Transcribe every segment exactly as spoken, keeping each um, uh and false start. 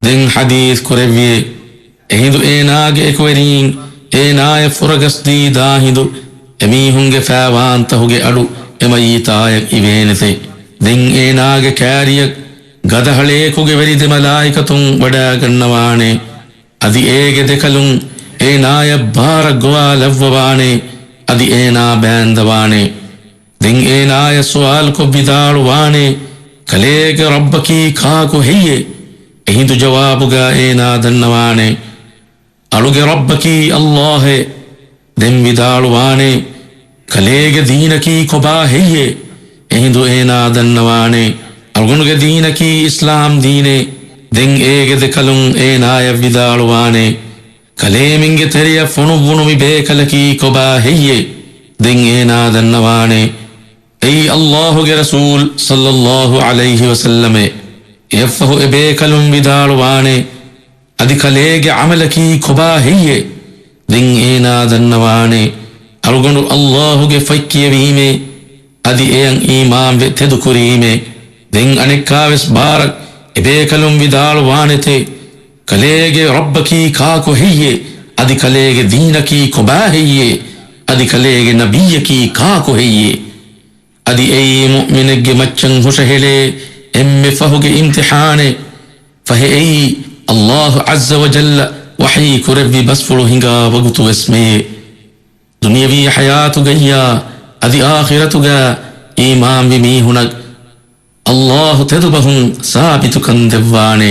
ދެން ޙަދީޘް ކުރެއްވިއޭ، އެހިނދު އޭނާގެ އެކުވެރީން އޭނާޔަށް ފުރަގަސްދީ ދާ ހިނދު އެމީހުންގެ ފައިވާންތަހުގެ އަޑު އެމައްޔިތާޔަށް އިވޭނެތެ. ދެން އޭނާގެ ކާރިޔަށް ގަދަހަޅޭކުގެ ވެރި ދެ މަލާއިކަތުން ވަޑާގަންނަވާނެ. އަދި އޭގެ ދެކަލުން އޭނާޔަށް ބާރަށް ގޮވާލައްވަވާނެ. އަދި އޭނާ ބާންދަވާނެ. ދެން އޭނާޔަށް ސުވާލުކޮށް ވިދާޅުވާނެ، ކަލޭގެ ރައްބަކީ ކާކު ހެއްޔޭ؟ އެހިނދު ޖަވާބުގަ އޭނާ ދަންނަވާނެ، އަޅުގެ ރައްބަކީ އައްލާހެ. ދެން ވިދާޅުވާނެ، ކަލޭގެ ދީނަކީ ކޮބާ ހެއްޔޭ؟ އެހިނދު އޭނާ ދަންނަވާނެ، އަޅުގަނޑުގެ ދީނަކީ އިސްލާމް ދީނޭ. ދެން އޭގެ ދެކަލުން އޭނާޔަށް ވިދާޅުވާނެ، ކަލޭމެންގެ ތެރެޔަށް ފޮނުއްވުނު މި ބޭކަލަކީ ކޮބާ ހެއްޔޭ؟ ދެން އޭނާ ދަންނަވާނެ، އެއީ އައްލާހުގެ ރަސޫލް ޞައްލައްލާހު ޢަލައިހި ވަސައްލަމޭ. އެއަށްފަހު އެ ބޭކަލުން ވިދާޅުވާނެ، އަދި ކަލޭގެ ޢަމަލަކީ ކޮބާ ހެއްޔޭ؟ ދެން އޭނާ ދަންނަވާނެ، އަޅުގަނޑު އައްލާހުގެ ފޮތް ކިޔެވީމޭ. އަދި އެޔަށް އީމާންވެ ތެދުކުރީމޭ. ދެން އަނެއްކާވެސް ބާރަށް އެބޭކަލުން ވިދާޅުވާނެތެ، ކަލޭގެ ރައްބަކީ ކާކު ހެއްޔޭ؟ އަދި ކަލޭގެ ދީނަކީ ކޮބާ ހެއްޔޭ؟ އަދި ކަލޭގެ ނަބިއްޔަކީ ކާކު ހެއްޔޭ؟ އަދި އެއީ މުއުމިނެއްގެ މައްޗަށް ހުށަހެޅޭ އެންމެ ފަހުގެ އިމްތިޙާނެއް. ފަހެ އެއީ އައްލާހު ޢައްޒަ ވަޖައްލަ ވަޙީ ކުރެއްވި ބަސްފުޅު ހިނގާ ވަގުތުވެސްމެ. ދުނިޔަވީ ޙަޔާތުގައްޔާ އަދި އާޚިރަތުގަ އީމާންވި މީހުނަށް އައްލާހު ތެދުބަހުން ސާބިތުކަން ދެއްވާނެ.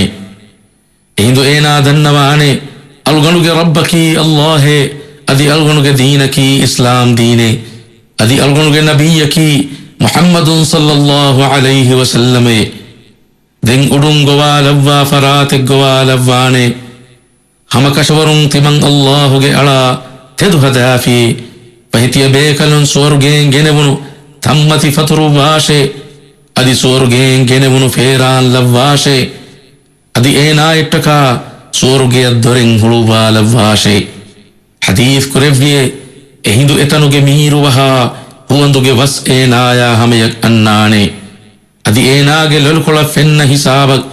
އެހިނދު އޭނާ ދަންނަވާނެ، އަޅުގަނޑުގެ ރައްބަކީ އައްލާހޭ، އަދި އަޅުގަނޑުގެ ދީނަކީ އިސްލާމް ދީނޭ، އަދި އަޅުގަނޑުގެ ނަބިއްޔަކީ މުޙައްމަދު ޞައްލައްލާހު ޢަލައިހި ވަސައްލަމޭ. ދެން އުޑުން ގޮވާލައްވާ ފަރާތެއް ގޮވާލައްވާނެ. ހަމަކަށަވަރުން ތިމަން އައްލާހުގެ އަޅާ ތެދު ހަދާފި. ފަހެ ތިޔަބޭކަލުން ސުވަރުގޭން ގެނެވުނު ތަންމަތި ފަތުރުއްވާށޭ. އަދި ސުވަރުގޭން ގެނެވުނު ފޭރާން ލައްވާށޭ. އަދި އޭނާއަށްޓަކާ ސުވަރުގެޔަށް ދޮރެއް ހުޅުއްވާލައްވާށޭ. ޙަދީޘް ކުރެއްވިއޭ، އެހިނދު އެތަނުގެ މީރުވަހާ ހުވަނދުގެ ވަސް އޭނާޔާ ހަމަޔަށް އަންނާނެ. އަދި އޭނާގެ ލޮލުކޮޅަށް ފެންނަ ހިސާބަށް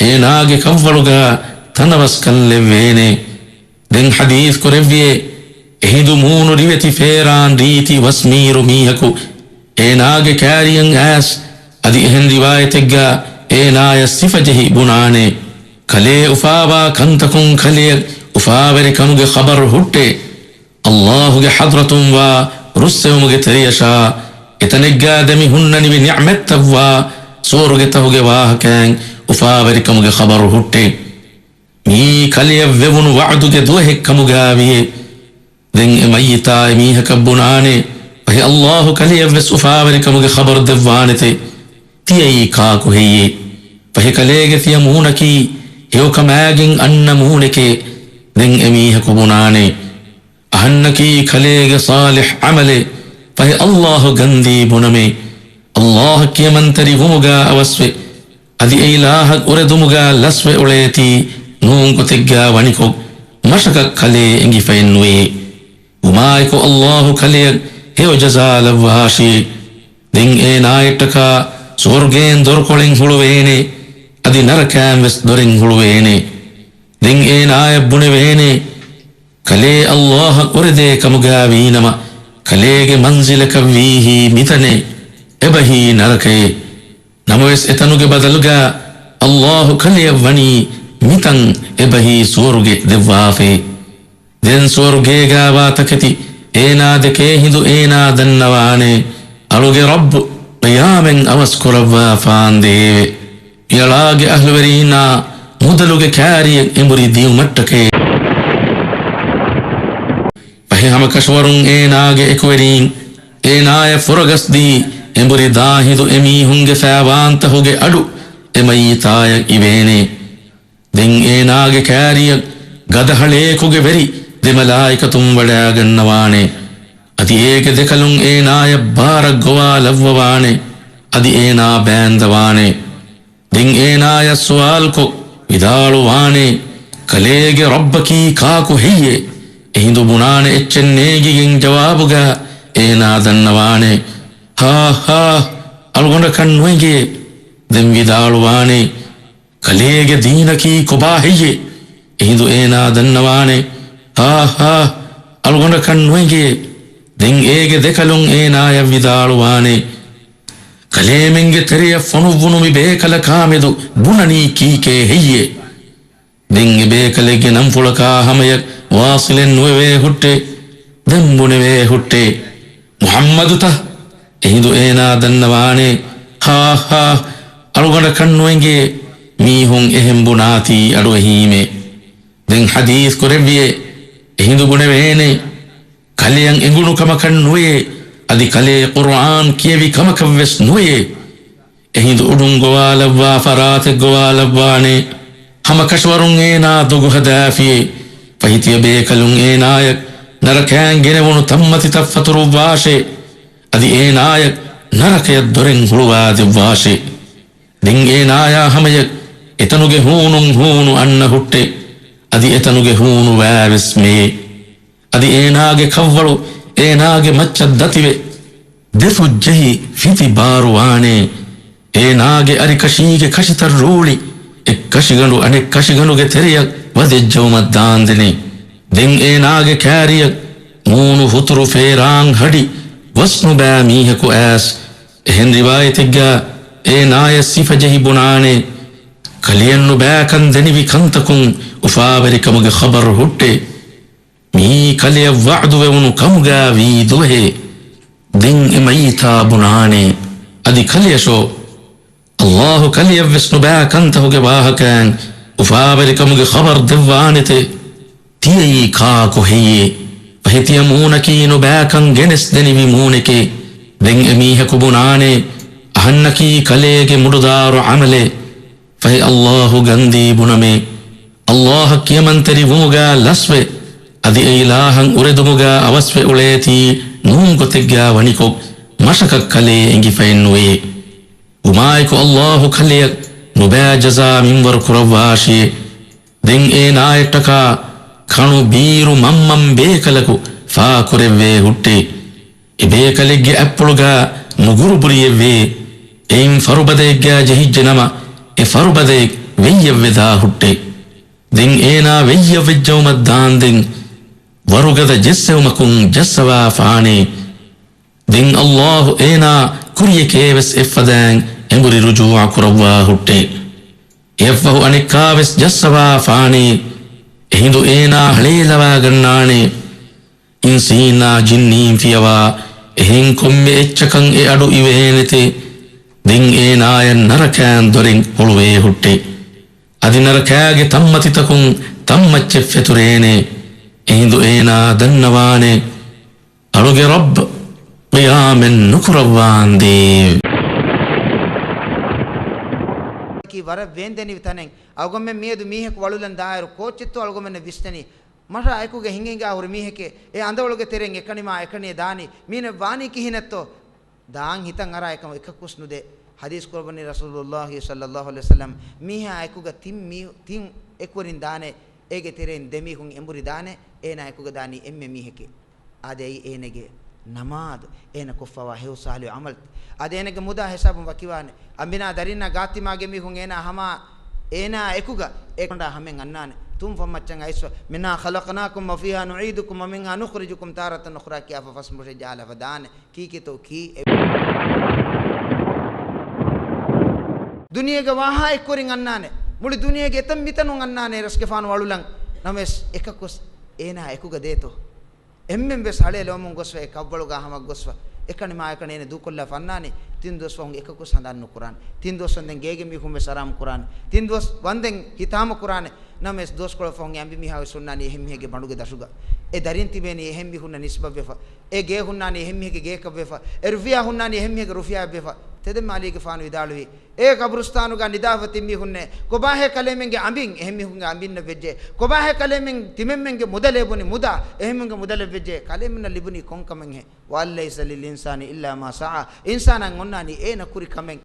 އޭނާގެ ކަށްވަޅުގަ ތަނަވަސްކަން ލެއްވޭނެ. ދެން ޙަދީޘް ކުރެއްވިއޭ، އެހިނދު މޫނު ރިވެތި ފޭރާން ރީތި ވަސްމީރު މީހަކު އޭނާގެ ކާރިޔަށް އައިސް، އަދި އެހެން ރިވާޔަތެއްގަ އޭނާޔަށް ސިފަޖެހި ބުނާނެ، ކަލޭ އުފާވާ ކަންތަކުން ކަލެޔަށް އުފާވެރިކަމުގެ ޚަބަރު ހުއްޓޭ. އައްލާހުގެ ޙަޟްރަތުންވާ ރުއްސެވުމުގެ ތެރެޔަށާ އެތަނެއްގާ ދެމިހުންނަނިވި ނިޢުމަތްތައްވާ ސުވަރުގެތަހުގެ ވާހަކައިން އުފާވެރިކަމުގެ ޚަބަރު ހުއްޓޭ. މިއީ ކަލެޔަށް ވެވުނު ވަޢުދުގެ ދުވަހެއްކަމުގާވިއޭ. ދެން އެ މައްޔިތާ އެމީހަކަށް ބުނާނެ، ފަހެ އައްލާހު ކަލެޔަށްވެސް އުފާވެރިކަމުގެ ޚަބަރު ދެއްވާނެތެ، ތިޔައީ ކާކު ހެއްޔޭ؟ ފަހެ ކަލޭގެ ތިޔަ މޫނަކީ ހެޔޮކަމާގެން އަންނަ މޫނެކޭ. ދެން އެމީހަކު ބުނާނެ، އަހަންނަކީ ކަލޭގެ ޞާލިޙް ޢަމަލެއް. ފަހެ އައްލާހު ގަންދީ ބުނަމޭ، އައްލާހަށް ކިޔަމަންތެރި ވުމުގާ އަވަސްވެ، އަދި އެއިލާހަށް އުރެދުމުގާ ލަސްވެ އުޅޭތީ ނޫން ގޮތެއްގާ ވަނިކޮށް، މަށަކަށް ކަލޭ އެނގިފައެއްނުވޭ. ވުމާއެކު އައްލާހު ކަލެޔަށް ހެޔޮ ޖަޒާ ލައްވާށި. ދެން އޭނާއަށްޓަކާ ސުވަރުގޭން ދޮރުކޮޅެއް ހުޅުވޭނެ، އަދި ނަރަކާން ވެސް ދޮރެއް ހުޅުވޭނެ. ދެން އޭނާޔަށް ބުނެވޭނެ، ކަލޭ އައްލާހަށް އުރެދޭ ކަމުގާ ވީނަމަ، ކަލޭގެ މަންޒިލަކަށް ވީހީ މިތަނޭ، އެބަހީ ނަރަކައޭ. ނަމަވެސް އެތަނުގެ ބަދަލުގާ އައްލާހު ކަލެޔަށް ވަނީ މިތަން، އެބަހީ ސުވަރުގެ ދެއްވާފައޭ. ދެން ސުވަރުގޭގާވާ ތަކެތި އޭނާ ދެކޭ ހިނދު އޭނާ ދަންނަވާނެ، އަޅުގެ ރައްބު ޤިޔާމަތް އަވަސް ކުރައްވާފާނދޭވެ. މިއަޅާގެ އަހްލުވެރީންނާ މުދަލުގެ ކާރިއެއް އެނބުރި ދިއުމަށްޓަކައި. ފަހެ ހަމަކަށަވަރުން އޭނާގެ އެކުވެރީން އޭނާޔަށް ފުރަގަސްދީ، އެނބުރި ދާ ހިނދު އެމީހުންގެ ފައިވާންތަހުގެ އަޑު އެ މައްޔިތާޔަށް އިވޭނެ. ދެން އޭނާގެ ކާރިއަށް ގަދަހަޅޭކުގެ ވެރި ދެ މަލާއިކަތުން ވަޑާގަންނަވާނެ. އަދި އޭގެ ދެކަލުން އޭނާޔަށް ބާރަށް ގޮވާލައްވަވާނެ. އަދި އޭނާ ބާންދަވާނެ. ދެން އޭނާޔަށް ސުވާލުކޮށް ވިދާޅުވާނެ، ކަލޭގެ ރައްބަކީ ކާކު ހެއްޔޭ؟ އެހިނދު ބުނާނެ އެއްޗެއް ނޭނގިގެން ޖަވާބުގަ އޭނާ ދަންނަވާނެ، ހާ ހާ، އަޅުގަނޑަކަށް ނުއެނގޭ. ދެން ވިދާޅުވާނެ، ކަލޭގެ ދީނަކީ ކޮބާ ހެއްޔޭ؟ އެހިނދު އޭނާ ދަންނަވާނެ. ހާ ހާ، އަޅުގަނޑަކަށް ނުއެނގޭ. ދެން އޭގެ ދެކަލުން އޭނާޔަށް ވިދާޅުވާނެ، ކަލޭމެންގެ ތެރެޔަށް ފޮނުއްވުނު މި ބޭކަލަކާމެދު ބުނަނީ ކީކޭ ހެއްޔޭ؟ ދެން އެ ބޭކަލެއްގެ ނަންފުޅަކާ ހަމަޔަށް ވާސިލެއް ނުވެވޭ ހުއްޓޭ. ދެން ބުނެވޭ ހުއްޓޭ، މުޙައްމަދުތަ؟ އެހިނދު އޭނާ ދަންނަވާނެ، ހާ ހާ، އަޅުގަނޑަކަށް ނުއެނގޭ. މީހުން އެހެން ބުނާތީ އަޑުއެހީމޭ. ދެން ޙަދީޘް ކުރެއްވިއޭ. އެހިނދު ބުނެވޭނެ، ކަލެޔަށް އެނގުނު ކަމަކަށް ނުވޭ. އަދި ކަލޭ ޤުރުއާން ކިޔެވި ކަމަކަށް ވެސް ނުވޭ. އެހިނދު އުޑުން ގޮވާލައްވާ ފަރާތެއް ގޮވާލައްވާނެ. ހަމަ ކަށަވަރުން އޭނާ ދޮގު ހަދާފިއޭ. ފަހިތިޔަ ބޭކަލުން އޭނާޔަށް ނަރަކައިން ގެނެވުނު ތަންމަތިތައް ފަތުރުއްވާށޭ. އަދި އޭނާޔަށް ނަރަކަޔަށް ދޮރެއް ހުޅުވާދެއްވާށޭ. ދެން އޭނާޔާ ހަމަޔަށް އެތަނުގެ ހޫނުން ހޫނު އަންނަ ހުއްޓޭ. އަދި އެތަނުގެ ހޫނު ވާވެސް މެޔޭ. އަދި އޭނާގެ ކަށްވަޅު އޭނާގެ މައްޗަށް ދަތިވެ، ދެފުށް ޖެހި ފިތި ބާރުވާނޭ. އޭނާގެ އަރިކަށީގެ ކަށިތައް ރޫޅި އެއްކަށިގަނޑު އަނެއްކަށިގަނޑުގެ ތެރެޔަށް ވަދެއްޖައުމަށް ދާންދެނޭ. ދެން އޭނާގެ ކާރިޔަށް މޫނު ހުތުރު ފޭރާން ހަޑި ވަސްނުބައި މީހަކު އައިސް. އެހެން ރިވާޔަތެއްގަ އޭނާޔަށް ސިފަޖެހި ބުނާނެ، ކަލެޔަށް ނުބައިކަން ދެނިވި ކަންތަކުން އުފާވެރިކަމުގެ ޚަބަރު ހުއްޓޭ. މިއީ ކަލެޔަށް ވަޢުދުވެވުނު ކަމުގަ ވީ ދުވަހޭ. ދެން އެ މައްޔިތާ ބުނާނެ، އަދި ކަލެޔަށޯ؟ އައްލާހު ކަލެޔަށްވެސް ނުބައި ކަންތަކުގެ ވާހަކައިން އުފާވެރިކަމުގެ ޚަބަރު ދެއްވާނެތެ. ތިޔައީ ކާކު ހެއްޔޭ؟ ފަހެ ތިޔަ މޫނަކީ ނުބައިކަން ގެނެސް ދެނިވި މޫނެކޭ. ދެން އެ މީހަކު ބުނާނެ، އަހަންނަކީ ކަލޭގެ މުޑުދާރު ޢަމަލޭ. ފަހެ އައްލާހު ގަންދީ ބުނަމޭ، އައްލާހަށް ކިޔަމަންތެރިވުމުގަ ލަސްވެ، އަދި އެ އިލާހަށް އުރެދުމުގަ އަވަސްވެ އުޅޭތީ ނޫން ގޮތެއްގަ ވަނިކޮށް، މަށަކަށް ކަލޭ އެނގިފައެއްނުވޭ. ވުމާއެކު އައްލާހު ކަލެޔަށް ނުބައި ޖަޒާ މިންވަރު ކުރައްވާށިއޭ. ދެން އޭނާއަށްޓަކާ ކަނު ބީރު މަންމަން ބޭކަލަކު ފާކުރެއްވޭ ހުއްޓޭ. އެ ބޭކަލެއްގެ އަތްޕުޅުގަ ނުގުރުބުރިއެއްވޭ. އެއިން ފަރުބަދައެއްގަ ޖެހިއްޖެ ނަމަ، އެ ފަރުބަދައެއް ވެއްޔަށްވެދާ ހުއްޓޭ. ދެން އޭނާ ވެއްޔަށްވެއްޖައުމަށް ދާންދެން، ވަރުގަދަ ޖެއްސެވުމަކުން ޖައްސަވާފާނޭ. ދެން އައްލާހު އޭނާ ކުރިޔަކޭވެސް އެއްފަދައިން އެނބުރި ރުޖޫޢަ ކުރައްވާ ހުއްޓޭ. އެއަށްފަހު އަނެއްކާވެސް ޖައްސަވާފާނޭ. އެހިނދު އޭނާ ހަޅޭލަވާގަންނާނޭ. އިންސީންނާ ޖިންނީން ފިޔަވާ އެހެން ކޮންމެ އެއްޗަކަށް އެ އަޑު އިވޭނެތެ. ދެން އޭނާޔަށް ނަރަކައިން ދޮރެއް ހުޅުވޭ ހުއްޓޭ. އަދި ނަރަކާގެ ތަންމަތިތަކުން ތަންމައްޗެއް ފެތުރޭނެ. އެހިނދު އޭނާ ދަންނަވާނެ، އަޅުގެ ރައްބު ޤިޔާމަތް ނުކުރައްވާނދޭ. ކީ ވަރަށް ވޭންދެނިވި ތަނެއް. އަޅުގަނޑުމެން މިއަދު މީހަކު ވަޅުލަން ދާއިރު ކޯއްޗެއްތޯ އަޅުގަނޑުމެންނަށް ވިސްނެނީ؟ މަށާ އެކުގަ ހިނގި ހިނގާ ހުރި މީހެކޭ. އެ އަނދަވަޅުގެ ތެރެއިން އެކަނިމާ އެކަނި ދާނީ. މީނަށް ވާނީ ކިހިނެއްތޯ؟ ދާން ހިތަށް އަރާ އެކަމަށް އެކަކުވެސް ނުދޭ. ޙަދީޘް ކުރައްވަނީ ރަސޫލުﷲ ޞައްލަﷲ ޢަލައިހި ވަސައްލަމް، މީހާ އެކުގަ ތިން މީ-، ތިން އެކުވެރިން ދާނެ، އޭގެ ތެރެއިން ދެމީހުން އެނބުރި ދާނެ، އޭނާ އެކުގަ ދާނީ އެންމެ މީހެކޭ. އާދެ، އެއީ އޭނަގެ ނަމާދު، އޭނަ ކޮށްފަވާ ހެޔޮ ޞާލިޙު ޢަމަލް. އާދެ، އޭނަގެ މުދާ ހިސާބުން ވަކިވާނެ. އަނބިނާ ދަރިންނާ ގާތްތިމާގެ މީހުން އޭނާ ހަމާ އޭނާ އެކުގަ އެކަނޑާ ހަމެއް އަންނާނެ. ތުންފަން މައްޗަށް އައިސްފަ، منها خلقناكم وفيها نعيدكم ومنها نخرجكم تارة أخرى ކިޔާފަ ފަސް މުށެއް ޖަހާލާފަ ދާނެ. ކީކޭތޯ ކީ އެ-، ދުނިޔޭގަ ވާހާ އެއްކުވެރިން އަންނާނެ. މުޅި ދުނިޔޭގެ އެތަން މިތަނުން އަންނާނެ ރަސްގެފާނު ވަޅުލަން. ނަމަވެސް އެކަކުސް އޭނާ އެކުގަ ދޭތޯ؟ އެންމެން ވެސް ހަޅޭލަވަމުން ގޮސްފަ އެ ކަށްވަޅުގަ ހަމަ ގޮސްފަ، އެކަނި މާ އެކަނި އޭނަ ދޫކޮށްލާފަ އަންނާނެ. ތިން ދުވަސް ފަހުން އެކަކުސް ހަނދާން ނުކުރާނެ. ތިން ދުވަސް ވަންދެން ގޭގެ މީހުން ވެސް އަރާމު ކުރާނެ. ތިން ދުވަސް ވަންދެން ހިތާމަ ކުރާނެ. ނަމަވެސް ދުވަސްކޮޅެއް ފަހުން އެ އަނބިމީހާ ވެސް ހުންނާނީ އެހެން މީހެއްގެ ބަނޑުގެ ދަށުގަ. އެ ދަރިން ތިބޭނީ އެހެން މީހުންނަށް ނިސްބަތްވެފަ. އެ ގޭ ހުންނާނީ އެހެން މީހެއްގެ ގޭކަށްވެފަ. އެ ރުފިޔާ ހުންނާނީ އެހެން މީހެއްގެ ރުފިޔާއެއްވެފަ. ތެދެއް މާލީގެފާނު ވިދާޅުވީ، އޭ ޤަބުރުސްތާނުގަ ނިދާފަ ތިން މީހުންނޭ، ކޮބާހޭ ކަލޭމެންގެ އަނބިން އެހެން މީހުންގެ އަނބިންނަށް ވެއްޖެ؟ ކޮބާހޭ ކަލޭމެން ތިމެންމެންގެ މުދަލޭ ބުނި މުދާ އެހެން މީހުންގެ މުދަލެއް ވެއްޖެ؟ ކަލޭމެންނަށް ލިބުނީ ކޮންކަމެއްހޭ؟ وأن ليس للإنسان إلا ما سعى. އިންސާނަށް އޮންނާނީ އޭނަ ކުރި ކަމެއް.